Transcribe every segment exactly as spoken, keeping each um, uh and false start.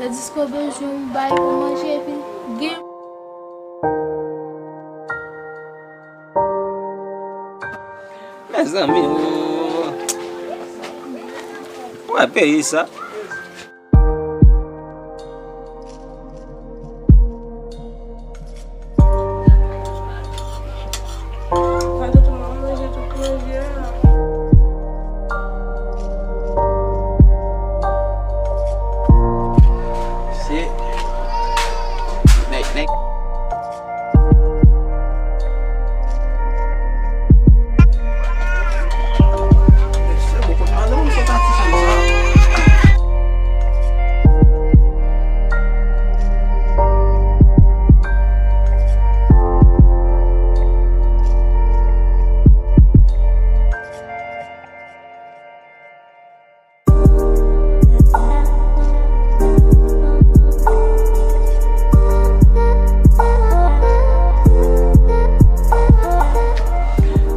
Tandiske w bezwen yon bagay pou manje, epi gen. Mezanmi, ou wè peyi sa. Sa tonton mwen manje tout manje a. Se nèg, nèg.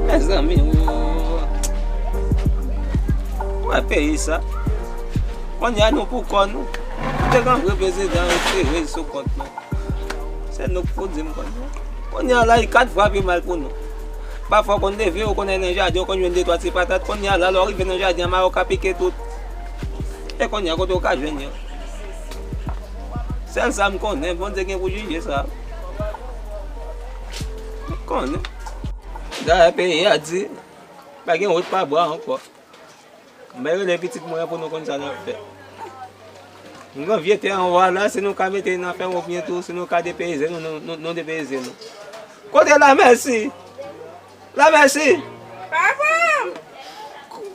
Mezanmi, ou wè peyi sa. Kounye a nou pou kò nou. Nou te gen vre prezidan, nou te rèl sou kont nou. Se nou k pou di m kounye a. Kounye a la, e kat fwa pi mal pou nou. Pafwa, w konn leve, w konn al nan jaden, w konn jwenn de twa ti patat. Kounye a la, lè w rive nan jaden an, mayo ka pike tout. E kounye a, kote w ka jwenn yo? Sèl sa m konnen, Bondye gen pou jije sa. M konnen. Dayè, peyi a di, pa gen wout pa bwa ankò. M bay rele pitit mwen an pou nou konn sa n ap fè. Nou gen vye tè anwo a la, si nou ka mete nan fè oubyen tou, si nou ka depeyize nou, nou, nou, nou depeyize nou. Kote Lamèsi? Lamèsi! Papa m!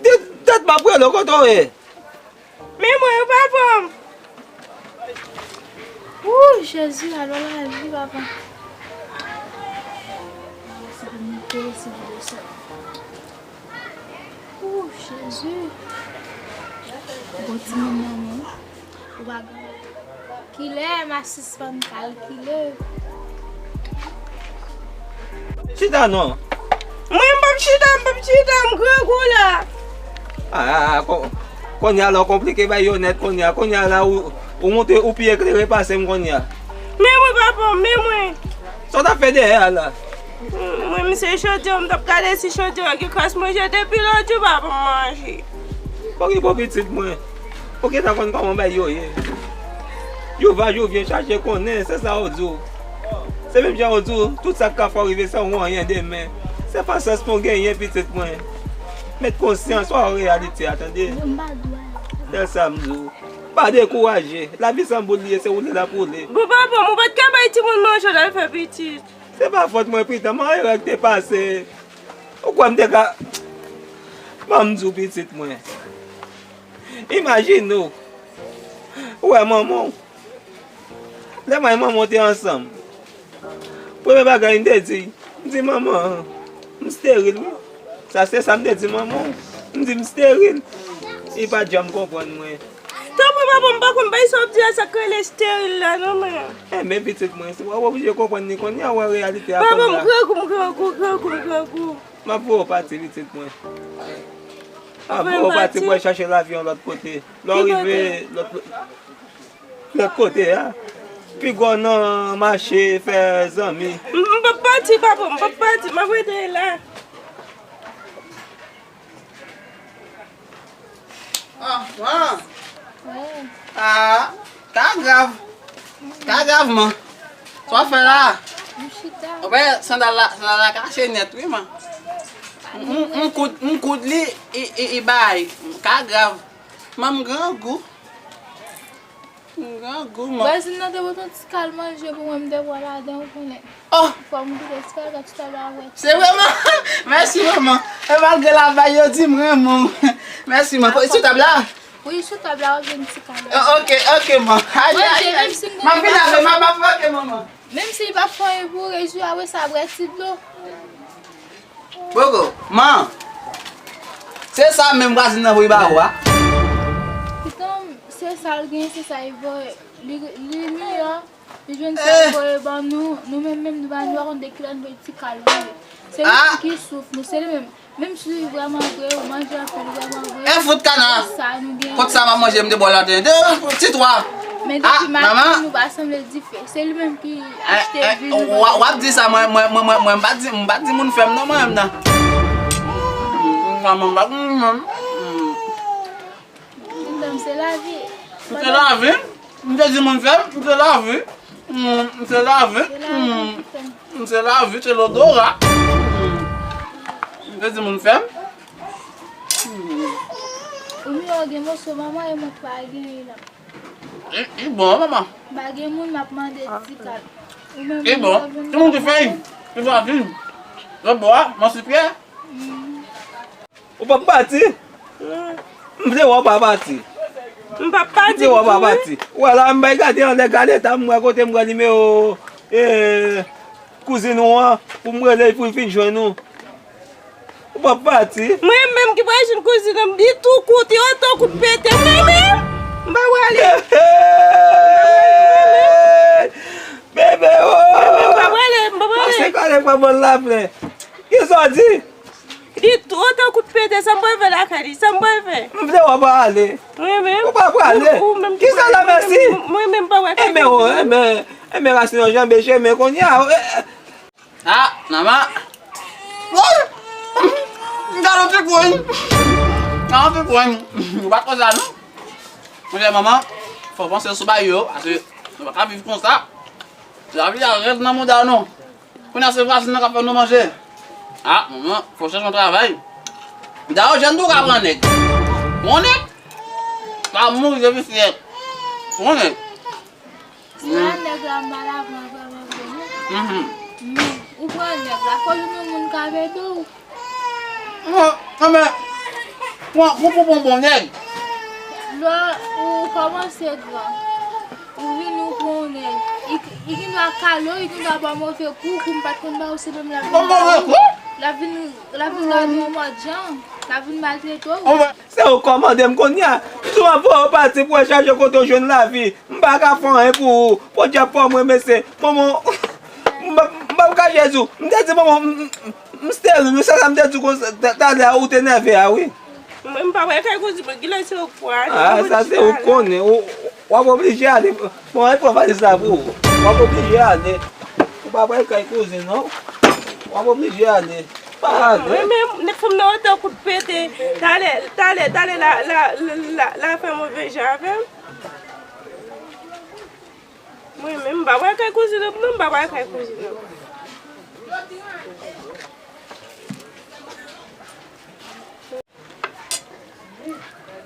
De, dat m ap rele w, kote w ye? Men mwen, papa m! Wouy, Jezi, alò lavi, papa. Sa monte, se vide sa. Wouy, Jezi. Bon timoun nan, non. Ou pa gen. Kilè m a sispann kalkile? Chita non. Mwen m p ap chita, m p ap chita, m grangou la. Ah, ah, ah, kon-, kounye a la w konplike bay yo nèt kounye a. Kounye a la ou, ou monte, ou pi eklere pase m kounye a. Men mwen papa, men mwen. Sa w t ap fè dèyè a la? Mwen, m se chodyè, m t ap gade si chodyè a gen kras manje depi lòt jou papa m manje. Okipe w pitit mwen. Ou gentan konn kòman bagay yo ye. Jou va jou vyen, chache konnen, se sa yo di w. Se menm jan yo di w, tout sa k ka fè w rive sa ou anyen demen. Se pa sans pou w genyen, pitit mwen. Met konsyans w a reyalite a, tande? Sèl sa m di w. Pa dekouraje. Lavi se yon boul li ye, se woule l ap woule. Bon, papa m, ou pa t ka bay timoun manje lè l fè pitit. Se pa fòt mwen, Prita, m an erè k te pase. Ou kwè m te ka. Ban m di w, pitit mwen. Imajine w. Ou wè manman w. Lè mwen ak manman w te ansanm, premye bagay m te di, m di, "Manman, m steril, wi." Sa se sa m te di manman w. M di, "M steril." Li pa t janm konprann mwen. Tanpri, papa, m pa konn bay sa w ap di a, sa k rele steril la, non, men. Enben, pitit mwen, si w ap oblije konprann li kounye a, w wè reyalite a. Papa, m grangou, m grangou, grangou, m grangou. M ap voye w pati, pitit mwen. M ap voye w pati pou w al chache lavi yon lòt kote. Lè w rive lòt, lòt kote a, piga w nan mache fè zanmi. M, m p ap pati, papa, m p ap pati, m ap rete la. Ah, man. Wi. Ah, ka grav. Ka grav, man. Sa w ap fè la? M chita. Ou wè, sandal la, sandal la kache nèt, wi, man. M, m, m koud, m koud li, i, i, i bay. Ka grav. Man, m grangou. M grangou, man. Vwazin nan te pote yon ti kal manje pou mwen, m te pran ladan, ou konnen. Oh! Fò m goute ti kal la, ti kal la avè. Se vrèman? Mèsi, manman. E malgre l ap bay, yo di m renmen w. Mèsi, man. Sou tab la? Wi, sou tab la, w ap jwenn ti kal la. Oh, ok, ok, man. Ay, ay, ay. M ap vin avè, m ap, m ap, ok, manman. Menm si li p ap fè anyen pou w, rejwi apre sa, bwè ti dlo. Poko, man. Se sa menm vwazin nan voye ba ou a? Pitanm, se sa l gen, se sa l voye. Li, li miyò, li jwenn sa l voye ban nou. Nou menm, menm nou pa, nou pa konn de kilè n voye ti kal voye. Se li menm ki souf nou, se li menm. Menm si li vrèman vre, ou manje anpil vrèman vre. E fout kana. Sa nou gen. Kot sa m ap manje, m te bò ladan. De, ti twa. Men depi maten nou pa sanble dife. Se li menm ki achte vin nou. W ap di sa, mwen, mwen, mwen, mwen, mwen, m pa di, m pa di moun fè m non, mwen menm nan. Mwen, mwen, mwen, mwen, mwen. Menm se lavi. Se lavi. M te di moun fè m, se lavi. Mm, se lavi. Se lavi ki fè m. Mm, se lavi, se lodora. Mm. M te di moun fè m. Mm. Ou miyò gen moso manman e mwen pa gen la. E, e bon, manman. M pa gen moun m ap mande ti kat. Ou menm e bon. Ti moun ki fè y. Ki fè y. Lòt bò a, mwen si pyè. Mm. Ou p ap pati? M vle wè w pa pati. M p ap pati. M vle wè w pa pati. Ou wè la, m bay gade anlè gade ta, m wè kote m wè nimewo, eh, kouzin ou an, pou m rele l pou l vin jwenn ou. Ou p ap pati? Mwen menm ki pral jwenn kouzin an, li tou kout, yo tou kout pete. Mwen menm, m pa prale. Bebe, oh! Mwen menm, m pa prale, m pa prale. Pase kale pa bann laplen. Kisa w di? Li twò tankou pete, sa m pral fè lakay li, sa m pral fè? M vle w ap ale. Mwen menm? Ou pa prale. Ou, ou menm ki kisa la mèsi? Mwen menm pa wè kay. Enben, enben, enben, rasin yo janbe chemen kounye a. Ah, manman. Woy! M ta nan ti kwen. Nan ti kwen. Ou pa t konsa, non? Monchè, manman, fò w panse sou bagay yo, paske nou pa ka viv konsa. Lavi a rèd nan mouda nou. Kounye a se vwazin nan k ap fè nou manje. Ah, manman, fò w chèche yon travay. Dayè, jèn tou ka pran nèg. Pran nèg? Pa mouri de visye. Pran nèg. Se a nèg la mal avan vrèman vre, non. Mhm. Men, ou pran nèg la, fò jwenn yon moun k ap ede w. Non, non, men, pran, pran, pran, pran bon nèg. Lè ou kòmanse gran, ou vin ou pran yon nèg. Li, li gen dwa kale w, li gen dwa ba w move kou, kou m pa t konn ba w, se menm l ap vin ba ou. L ap vin, l ap vin gade w yon mòd jan, l ap vin maltrete w. Se ou kòmande m kounye a. M di w m ap voye w pati pou w al chache kote w jwenn lavi. M pa ka fè anyen pou ou. Podyab fò mwen, mesye. Manman, m p ap, m p ap kache di w. M te di manman, m, m, m steril, wi. Se sa m te di w konsa, ta-, talè a, ou te nève a, wi. Mwen, m pa wè kay kouzin mwen, kilè se ou k pral ale. Ah, sa se ou k konnen. Ou, w ap oblije ale. Bon, al pran valiz la pou ou. W ap oblije ale. Ou pa pral kay kouzin, non. W ap oblije ale. Pa ale. Mwen menm, nèg fanm nan otan kout pete. Talè, talè, talè, la, la, la, la, la fè move jan avè m. Mwen menm, m pa pral kay kouzin nan, non, m pa pral kay kouzin nan.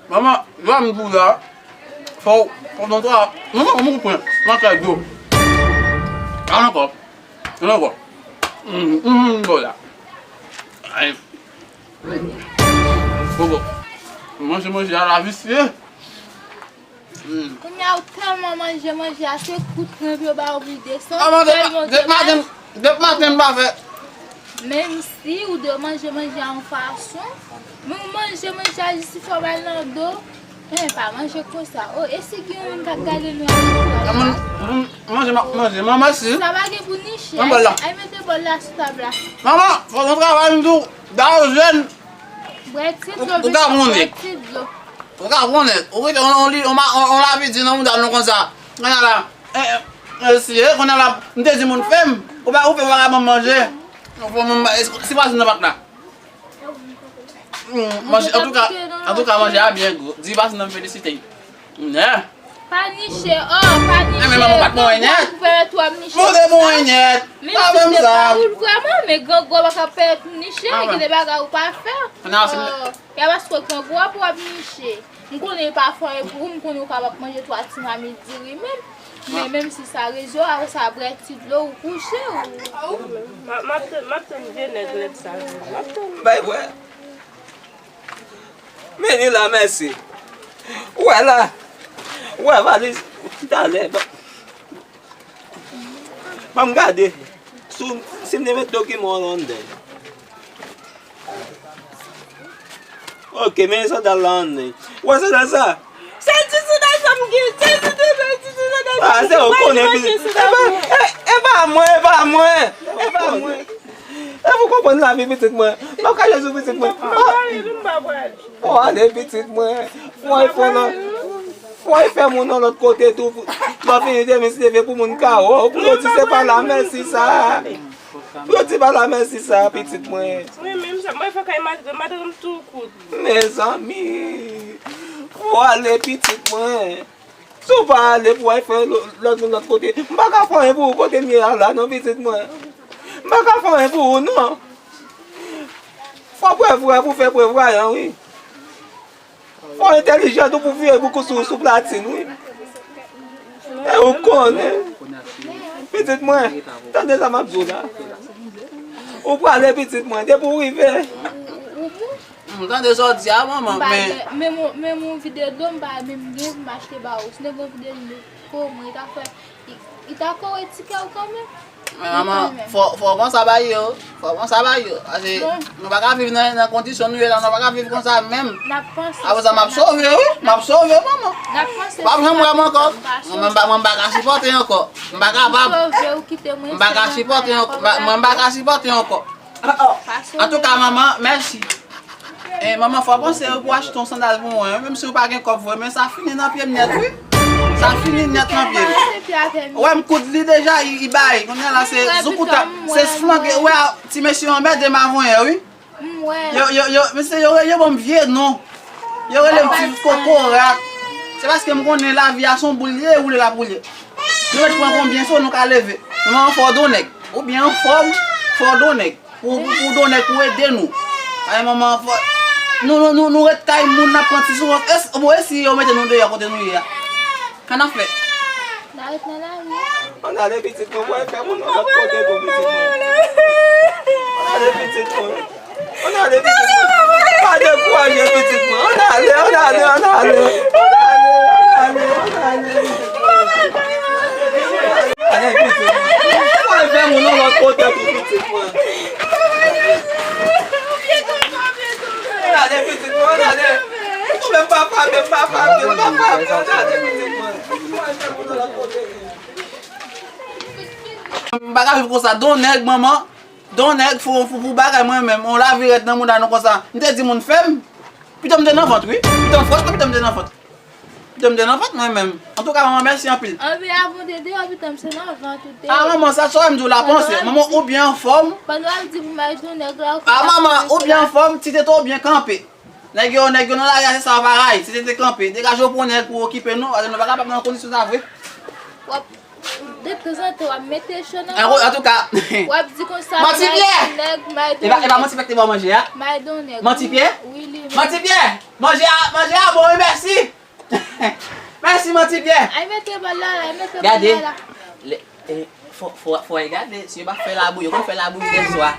Manman, lè m di w la, fò w, fò w nan twa, manman, manman, ou pran, nan kay dlo. Al ankò. Al ankò. Hum, hum, bon la. Ay. Bobo. Manje, manje a la visye. Kounye a ou tèlman manje, manje a se kout krenp yo ba ou pou desann. Tèlman ou te manje. Depi maten, depi maten m pa fè. Menm si ou dwe manje, manje a yon fason, men ou manje, manje a jis fò w al nan do. Men pa manje konsa. Oh, e si gen yon moun k ap gade nou a nan kay la? Manje, m ap manje. Manman, si. Sa pa gen pou niche. Ay, ay, mete bòl la sou tab la. Manman, fò nou travay, m di w. Dayè, jèn. Bwè ti dlo, mesye, bwè ti dlo. Ou ka konnen, ou rete on, on, on, on, on lapidi nan mouda nou konsa. Kounye a la, eh, eh, eh, si, eh, kounye a la, m te di moun fè m, ou pa, ou fè vagabon manje. Ou fè moun, eh, si vwazin nan pa t la. Mm, manje, antouka, antouka, manje a byen gou. Di vwazin nan m felisite. Yeah. Pa niche, oh, pa niche. Eh, men manman pa t bon nèt. Ou pèmèt ou ap niche. Ou te bon nèt. Pa menm sa. Ou vrèman, men grangou pa ka pèmèt ou niche, gen de bagay ou pa fè. Kounye a, si m E a paske w grangou a pou w ap niche. M konnen l pa fè anyen pou ou, m konnen ou kapab manje twa ti mamit diri menm. Men menm si sa, rezi w, apre sa, bwè ti dlo, ou kouche, ou. M ap, m ap tann, m ap tann vye nèg rèd sa vini. M ap tann. Bay bwè. Men li la, mèsi. Ou wè la. Ou wè valiz. Talè. Ban m gade. Si, si m te met dokiman w anndan. Ok, men sandal la anndan. Ou wè sandal sa? Se ti sandal sa m gen, se ti sandal, ti sandal sa m gen. Ah, se ou konnen, pitit. E pa, e, e pa mwen, e pa mwen. E pa mwen. E pou konprann lavi, pitit mwen. M ap kache sou pitit mwen. M pa prale, non, m pa prale. Ou ale, pitit mwen. Ou al fè nan. Fò y fè moun nan lòt kote tou. Lè w fini demen, se leve pou moun ka wè w. Pou yo di se pa lamèsi sa. Pou yo di pa lamèsi sa, pitit mwen. Mwen menm sa, mwen fè kay madanm, madanm tou kout. Mezanmi, fò ale pitit mwen. Si w pa ale pou w al fè lò- lòt moun lòt kote, m pa ka fè anyen pou ou kote m ye a la non, pitit mwen. M pa ka fè anyen pou ou non. Fò prevwa pou fè prevwayan, wi. Fò entèlijan tou pou vire boukou sou, sou platin, wi. E ou konnen. Pitit mwen, tande sa m ap di w la. Ou prale, pitit mwen, depi w rive. M tande sa w di a, manman, men. Men, men, men yon vide dlo, m pa menm gen pou m achte ba ou. Si te gen yon vide dlo pou mwen, li ta fè, li, li ta kore ti kè w kanmenm. Men manman, fò, fò w panse a bagay yo. Fò w panse a bagay yo. Paske nou pa ka viv nan, nan kondisyon nou ye la, nou pa ka viv konsa menm. N ap panse. Apre sa, m ap sove, wi. M ap sove, manman. N ap panse. Pa janm wè m ankò. Mwen, m pa, mwen, m pa ka sipòte ankò. M pa kapab. Sove ou kite mwen. M pa ka sipòte ankò. Mwen, m pa ka sipòte ankò. Antouka, manman, mèsi. E, manman, fò w panse pou achte yon sandal pou mwen, wi. Menm si w pa gen kòb vre, men sa fini nan pye m nèt, wi. Sa fini nèt nan pye m. Ou wè m koud li deja, li, li bay. Kounye a la, se zoukouta, se flanke. Ou wè, ti mesye yo anmède m avanyè, wi. Yo, yo, yo, mesye, yo, yo ban m vye non. Yo rele m ti kokorat. Se paske m konnen lavi a se yon boul li ye, woule l ap woule. Nou mèt pran konbyen so nou ka leve. Men manman, fò w de yon nèg. Ou byen anfòm, fò w de yon nèg. Pou, pou, pou de yon nèg pou ede nou. Ay, manman, fò, nou, nou, nou, nou ret kay moun, n ap pran ti soufrans. E si, bon, e si yo mete nou deyò kote nou ye a? Sa n ap fè? N a ret nan lari. Ann ale pitit mwen, mwen fè moun nan lòt kote pou pitit mwen. Ann ale pitit mwen. Ann ale pitit mwen. Pa dekouraje pitit mwen. Ann ale, ann ale, ann ale. Ann ale, ann ale, ann ale. Ann ale pitit mwen. Ann ale pitit mwen. Ann ale pitit mwen. Ann ale pitit mwen, ann ale. Ou menm pa frape, pa frape, pa frape. Ann ale pitit mwen. M pa ka viv konsa, don nèg manman. Don nèg fou, fou pou bagay mwen menm. On lavi rèd nan mouda nou konsa. M te di moun fè m. Pito m te nan vant, wi. Pito m, franchman, pito m te nan vant. Pito m te nan vant mwen menm. Antouka, manman, mèsi anpil. Anben, avan w te deyò, pito m se nan vant ou te ye. A, manman, sa, sa w wè m di w la, panse. Manman, ou byen anfòm. Pandan w ap di pou m al jwenn nèg la, ou... A, manman, ou byen anfòm, ti tete w byen kanpe. Nèg yo, nèg yo nan lari a, se sa yo pa rayi. Si se te kanpe, degaje w pou yon nèg pou okipe nou, paske nou pa kapab nan kondisyon sa vre. W ap, de tanzantan, w ap mete cho nan kò w. Antouka, w ap di konsa, Manti Pyè! Nèg, may don nèg. E pa, e pa Manti Pyè ki te ba w manje a? May don nèg. Manti Pyè? Wi, li menm. Manti Pyè! Manje a, manje a bon, wi, mèsi! Mèsi, Manti Pyè! Ay, mete bal la, ay, mete bal la. Gade. Fò, fò, fò y gade, si yo pa fè labou, yo konn fè labou lèswa.